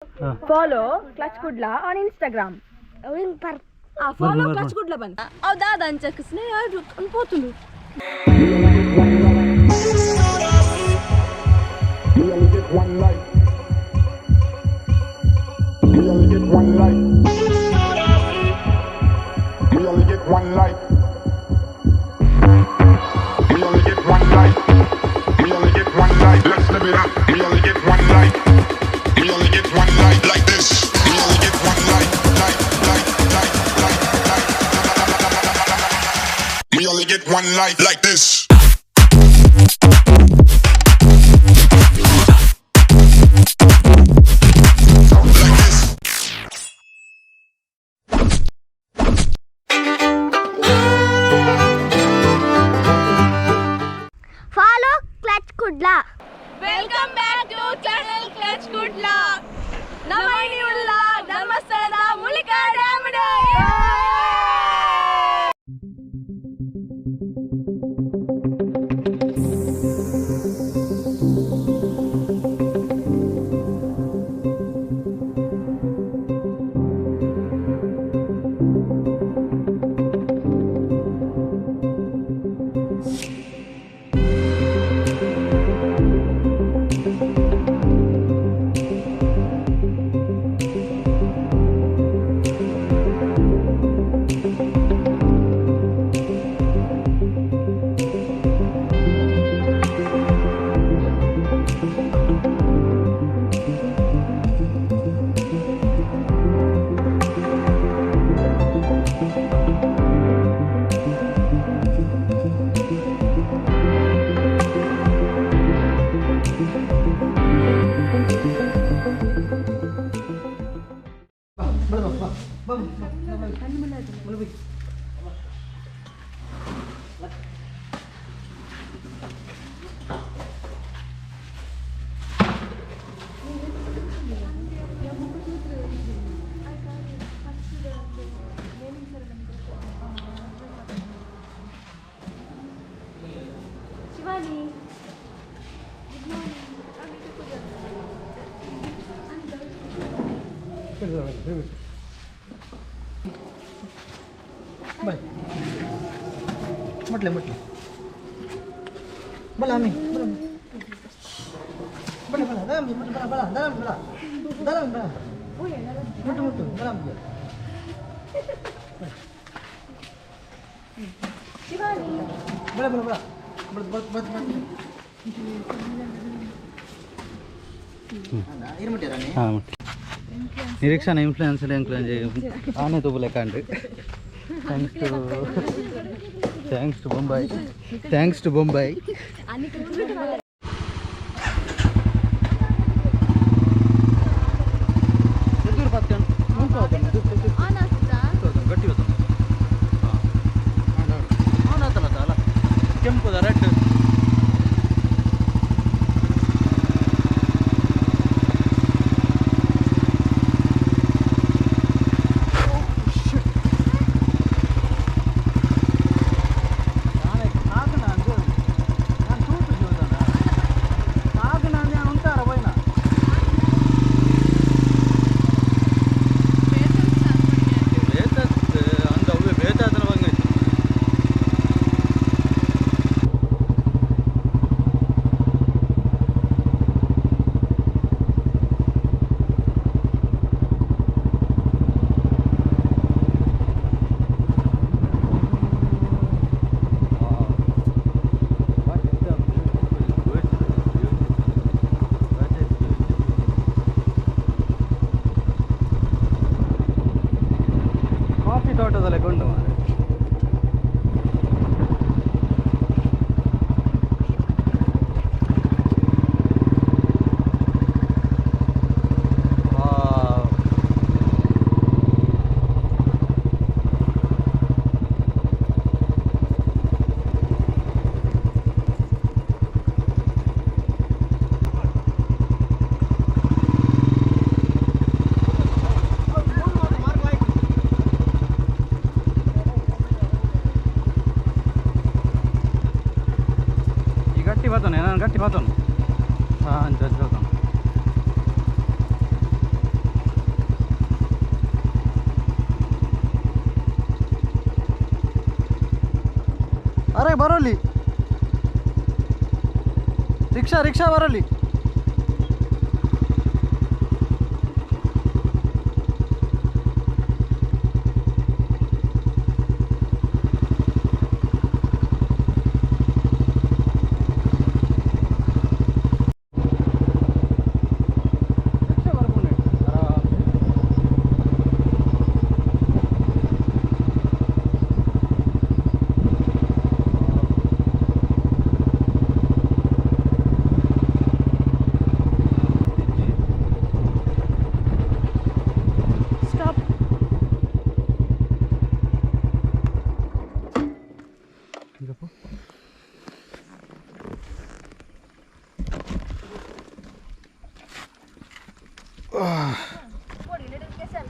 Follow Clutch Kudla on Instagram. Follow Clutch Kudla ಬಂದ. ಹೌದಾ ಅಂಚಕ್ಕೆ ಸ್ನೇಹ ಪೋತುಂಡು. We only get one life. We only get one life. We only get one life. We only get one life. We only get one life. Let's live it up. We only get one life. We only get one life like this. We only get one life. Life, life, life, life, life. We only get one life like this. Like this. Follow Clutch Kudla. Welcome back to channel Clutch Kudla. ನಮ್ಮ ಉಳ್ಳ ಧರ್ಮಸ್ಥಳದ ಮುಳಿಕ dam. Boy ಮುಟ್ಲೆ ಮುಟ್ಲೆ ಬಲ ಅಮ್ಮಿ ಬಲ ಬಲ ಬಲ ದಾಮ್ ಬಲ ಬಲ ದಾಮ್ ಬಲ ದಾಮ್ ಬಲ ಮುಟ್ಟು ಮುಟ್ಟು ಬಲ ಬಲ ಬಲ ಬಲ ಬಲ ಬಲ ಬಲ ಬಲ. ಹಾಂ, ನಿರೀಕ್ಷಣ ಇನ್ಫ್ಲೂಯೆನ್ಸ್ ಎಂಕ್ಲಂಜಿ ಆನೆ ತೂಪುಲೆ ಕಂಡು. Thanks to Bombay, thanks to Bombay. ಕೆಂಪುದ ರೆಡ್. ಕಾಫಿ ತೋಟದಲ್ಲೇ ಕೊಂಡು ಮಾರೆ. ಗಟ್ಟಿ ಬರ್ತನೆ, ನಾನು ಗಟ್ಟಿ ಬರ್ತನು. ಹಾಂ, ಅಂಚ ಬರ್ತನು. ಅರೆ ಬರೋಲಿ ರಿಕ್ಷಾ ರಿಕ್ಷಾ ಬರೋಲಿ.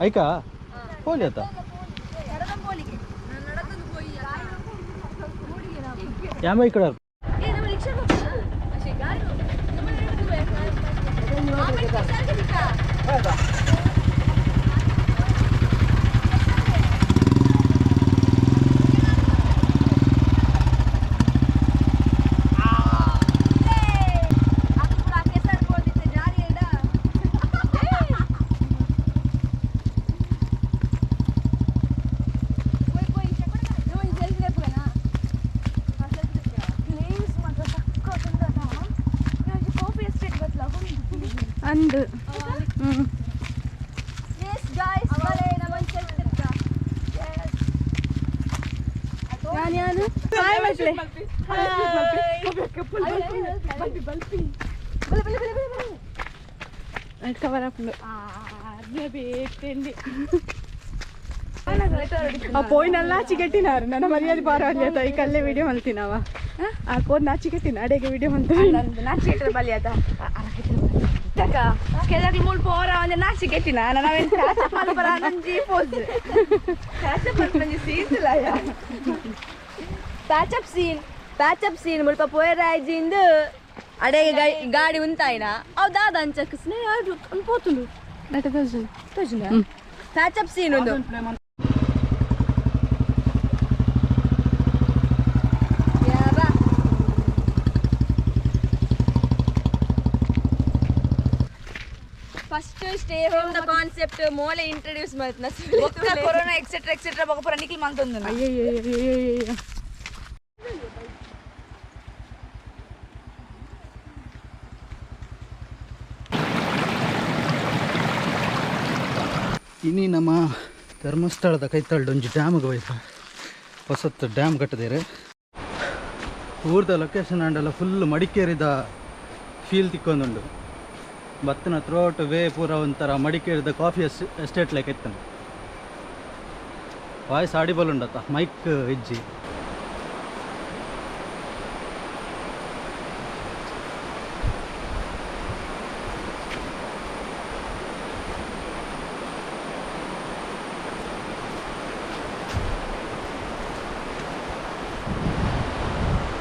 ಐಕಾ ಪೋಲಿ ಆತ ಯಾಮ ಈ ಕಡೆ. ಅಂದು Yes guys, bale naman yes. ನಾನು ಯಾನು ಹಾಯ್ ಮಲ್ಪೆ. ಹಾಯ್ ಬಲ್ಪಿ ಬಲ್ಪಿ ಬಲೆ ಬಲೆ ಬಲೆ ಬಲೆ ಅದು ಕವರ್ ಅಪ್ ಆ ಪೋಯ್ನಲ್ಲ ಚಿಗಟ್ಟಿನಾರು ನನ್ನ ಮರ್ಯಾದೆ ಬಾರ ಈ ಕಲ್ಲೇ ವಿಡಿಯೋ ಮಲ್ತಿನವ. ಆ ಪೋದ್ ನಾಚಿಕೆಟ್ಟಿನ ಅಡೆಗೆ ವಿಡಿಯೋ ಮಲ್ತೀನಿ. ನಾಚಿಕೆಟ್ಟರೆ ಬಲಿ ಆತ ಕೆಲವು ಮೂಲ್ ಪೋರ ಒಂಜಿ ನಾಚಿಕೆಟ್ಟಿನ ನಾವೇನು ಪ್ಯಾಚಪ್ ಮಲ್ಪರ ನಂಜಿ ಪೋಸ್ ಪ್ಯಾಚಪ್ ಮಲ್ಪಂಜಿ scene patch up scene patch up scene ಮುಲ್ಪ ಪೋಯರಾಯ್ಜಿಂದು ಅಡೆಗೆ ಗಾಡಿ ಉಂತಾಯಿನ ಅವು ದಾದ ಅಂಚ ಸ್ನೇಹ ಪೋತುಂಡು ಪ್ಯಾಚಪ್ ಸೀನ್ ಒಂದು. First stay home the concept ಮೋಲೆ introduce ಮಾಡ್ತಾನ ಕೊರೋನಾ ಎಕ್ಸೆಟ್ರಾ ಎಕ್ಸೆಟ್ರಾ ಬೊಕ ಪೂರ ನಿಕ್ಲ್ ಮಂತೊಂದು. ಅಯ್ಯಯ್ಯಯ್ಯಯ್ಯಯ್ಯೋ. ಇನಿ ನಮ್ಮ ಧರ್ಮಸ್ಥಳದ ಕೈತಲ್ಡ್ ಒಂಜಿ ಡ್ಯಾಮ್ಗೆ ಹೋಯ್ತ ಹೊಸತ್ತು ಡ್ಯಾಮ್ ಕಟ್ಟದೇರೆ. ಊರ್ದ ಲೊಕೇಶನ್ ಆಂಡಲ ಫುಲ್ ಮಡಿಕೇರಿದ ಫೀಲ್ ತಿಕ್ಕೊಂದುಂಡು. ಬತ್ತಿನ ಥ್ರೋಟ್ ವೇ ಪೂರ ಒಂಥರ ಮಡಿಕೇರಿದ ಕಾಫಿ ಎಸ್ಟೇಟ್ ಲೈಕ್ ಇತ್ತನು. ವಾಯ್ಸ್ ಆಡಿಬಲ್ ಉಂಡತ್ತ ಮೈಕ್ ಇಜ್ಜಿ.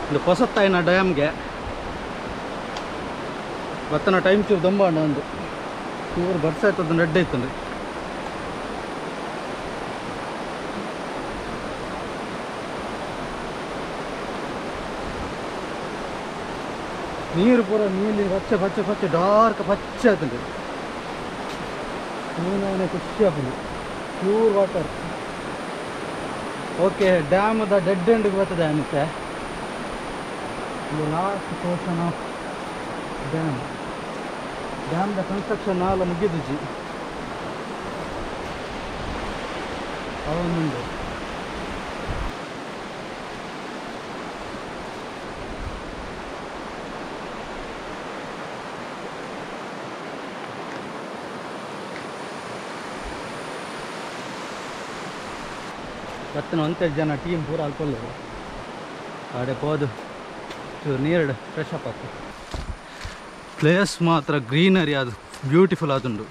ಇದು ಹೊಸತ್ತಾಯಿನ ಡ್ಯಾಮ್ಗೆ ಬತ್ತನ ಟೈಮ್ ಚೂರು ದೊಂಬಾಂಡ ಒಂದು ಚೂರು ಬರ್ಸ ಆಯ್ತದ ರೆಡ್ ಐತಂದ್ರೆ. ನೀರು ಪೂರ ನೀಲಿ ಪಚ್ಚೆ ಪಚ್ಚೆ ಪಚ್ಚೆ ಡಾರ್ಕ್ ಪಚ್ಚೆ ಆಯ್ತಂದ್ರೆ ನೀನು ಖುಷಿ ಆಗ್ತದೆ. Pure water. ಓಕೆ, ಡ್ಯಾಮ್ದ ಡೆಡ್ ಎಂಡ್ಗೆ ಬರ್ತದೆ ಅನ್ನತ್ತೆ. Last portion of dam. ಡ್ಯಾಮ್ದ ಕನ್ಸ್ಟ್ರಕ್ಷನ್ ನಾಲ ಮುಗಿದುಜಿ ಅವನುಂಡು. ಬತ್ತಿನ ಒಂತೆಡ್ ಜನ ಟೀಮ್ ಪೂರ ಅಲ್ಪೊಲ್ಲೆರ್ ಆಡೆ ಪೋದು ಚೂರು ನೀರು ಫ್ರೆಶ್ ಅಪ್ ಆತು. ಪ್ಲೇಸ್ ಮಾತ್ರ ಗ್ರೀನರಿ ಅದು ಬ್ಯೂಟಿಫುಲ್ ಆದುಂಡು,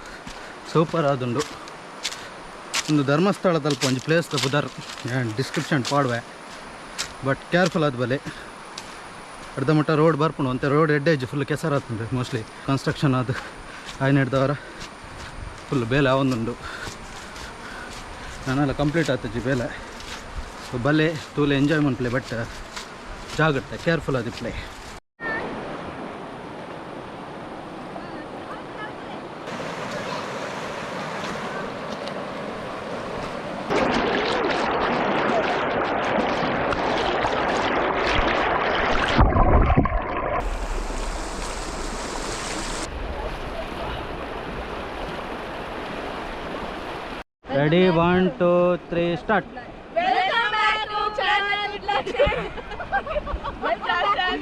ಸೂಪರ್ ಆದುಂಡು. ಒಂದು ಧರ್ಮಸ್ಥಳ ತಲ್ಪ ಒಂಜಿ ಪ್ಲೇಸ್ ಪುದರ್ ಡಿಸ್ಕ್ರಿಪ್ಷನ್ ಪಾಡುವೆ, ಬಟ್ ಕೇರ್ಫುಲ್ ಆದ ಬಲೆ. ಅರ್ಧ ಮಟ್ಟ ರೋಡ್ ಬರ್ಪುಂಡು ಒಂತೆ ರೋಡ್ ಎಡ್ಡೇಜ್ ಫುಲ್ ಕೆಸರಾತುಂಡು ಮೋಸ್ಟ್ಲಿ ಕನ್ಸ್ಟ್ರಕ್ಷನ್ ಅದು ಆಯ್ನೆಡ್ದವರ ಫುಲ್ ಬೇಲೆ ಆವೊಂದುಂಡು. ನಾನೆಲ್ಲ ಕಂಪ್ಲೀಟ್ ಆತಜಿ ಬೇಲೆ. ಸೊ ಬಲೆ ತೂಲೆ ಎಂಜಾಯ್ ಮನ್ಪಲೆ, ಬಟ್ ಜಾಗ್ರತೆ careful ಆದಿಪ್ಲೆ. Ready, 1 2 3 start. Welcome back to channel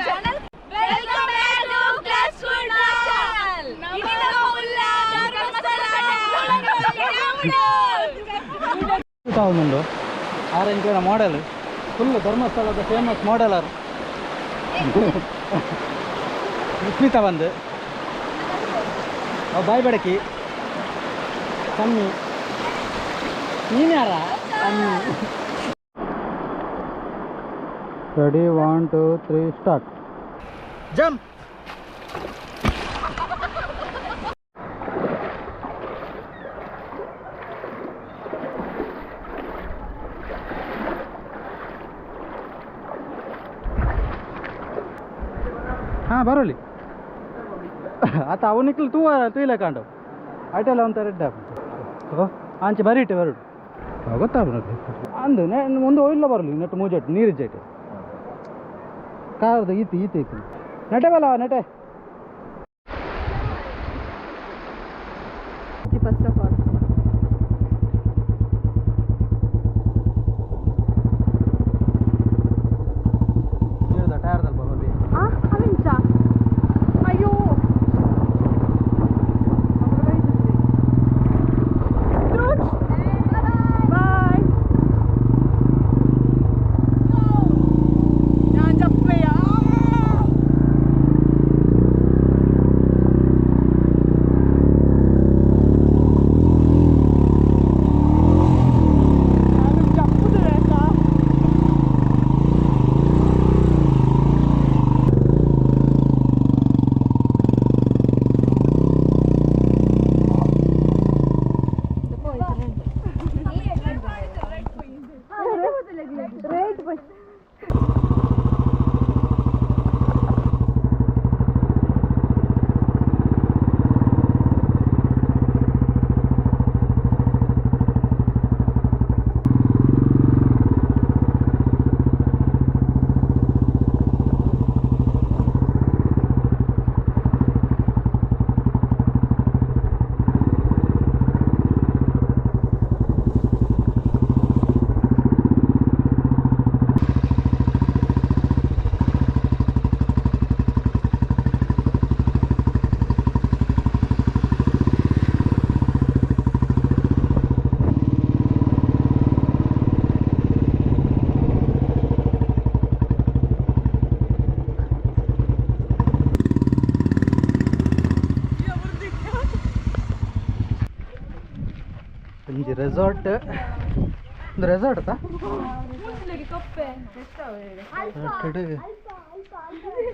channel. Welcome back to Clutch Kudla channel. ತಾವುಂಡು ಆರ್ ಎಂಕ್ಲೆನ ಮಾಡೆಲ್ ಫುಲ್ ಧರ್ಮಸ್ಥಳದ ಫೇಮಸ್ ಮಾಡೆಲರ್ ವಿಸ್ಮಿತ ಬಂದು ಅವು ಬಾಯ್ ಬಡಕಿ ಕಮ್ಮಿ ನೀನ್ಯಾರ ಕಮ್ಮಿ. Ready, 1 2 3 start. Jump. ಹಾಂ ಬರೋಲಿ ಆತ ಅವನಿಕ್ಲು ತೂ ತೂಯಿಲೆ ಕಾಂಡು ಐಟೆಲ್ಲ ಒಂಥರ ರೆಡ್ ಓ ಆಂಚೆ ಬರೀಟೆ ಬರೋಡು ಗೊತ್ತಾಗ್ಬೋದು ಅಂದು ಮುಂದೆ ಒಯ್ಲ ಬರಲಿ ನೆಟ್ಟು ಮೂಜೆಟ್ ನೀರು ಜೆಟ್ ಕಾರ್ದು ಈತಿ ಈತಿ ಈತಿ ನೆಟೆ ಬಲ್ಲ ನೆಟೆ. ಫಸ್ಟ್ ಆಫ್ ಆಲ್ ಟೈರ್ದಲ್ಪ ಬಾಬಿ. ಅವಿಂಚ ಅಯ್ಯೋ. ಬಾಯ್. ഞാൻ ചപ്പയാ. ಒಂಜಿ ರೆಸಾರ್ಟ್ ಒಂದು ರೆಸಾರ್ಟ್ ತಾ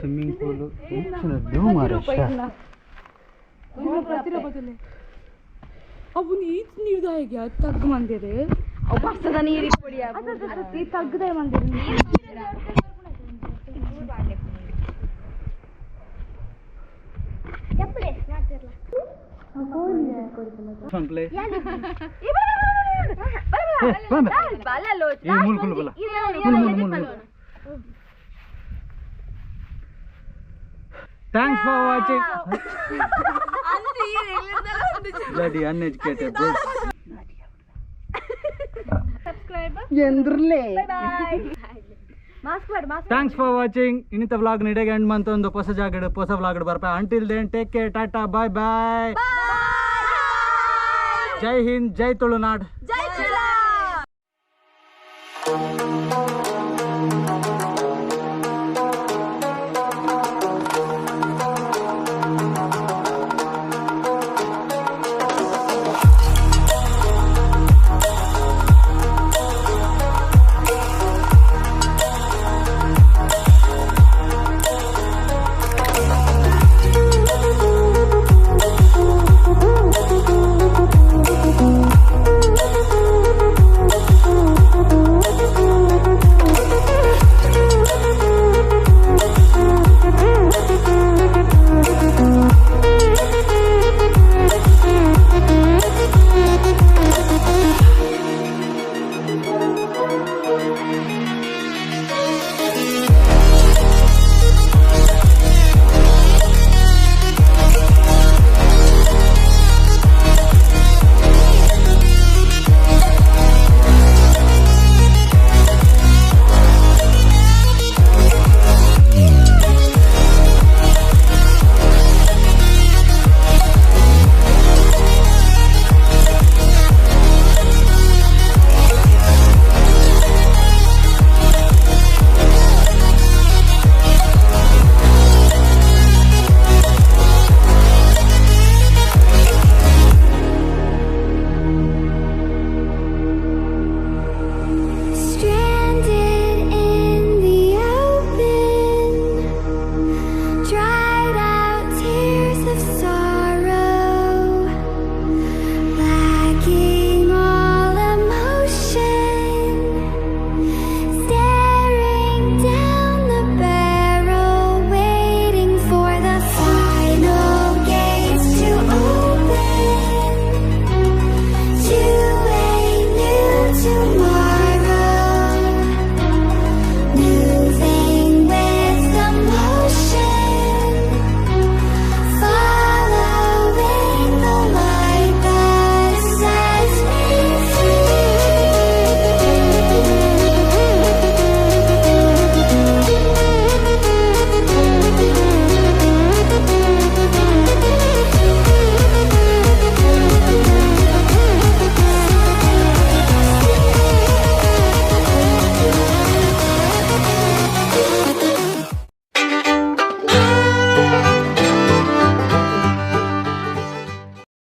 ಸ್ವಿಮ್ಮಿಂಗ್ ಪೂಲ್ ವ್ಯೂ ಮಾರೆ. ಅವು ಈಚ್ ನೀರ್ದಾಯಿಗೆ ತಗ್ಗು ಮಂದಿರ ಬರ್ಸದ ನೀರು ಈ ತಗ್ಗದೆ ಮಂದಿರ. ಪ್ಲೇ ಈ ಮೂಲ್ ಕುಲ್ ಬಲ ಮೂಲ್ ಮೂಲ್ ಮೂಲ್ ಮೂಲ್. Thanks for watching. Bloody uneducated bro. ಎಂದ್ರಲೇ. Thanks for watching. ಇನ್ನಿತ vlog ನಿಡೆಗೆ ಎಂಡ್ ಮಂತ್ ಒಂದು ಹೊಸ ಜಾಗಡ್ ಹೊಸ ವ್ಲಾಗ್ ಬರ್ಪ. Until then take care, tata, bye bye. Jai Hind, Jai Tulunad. Jai.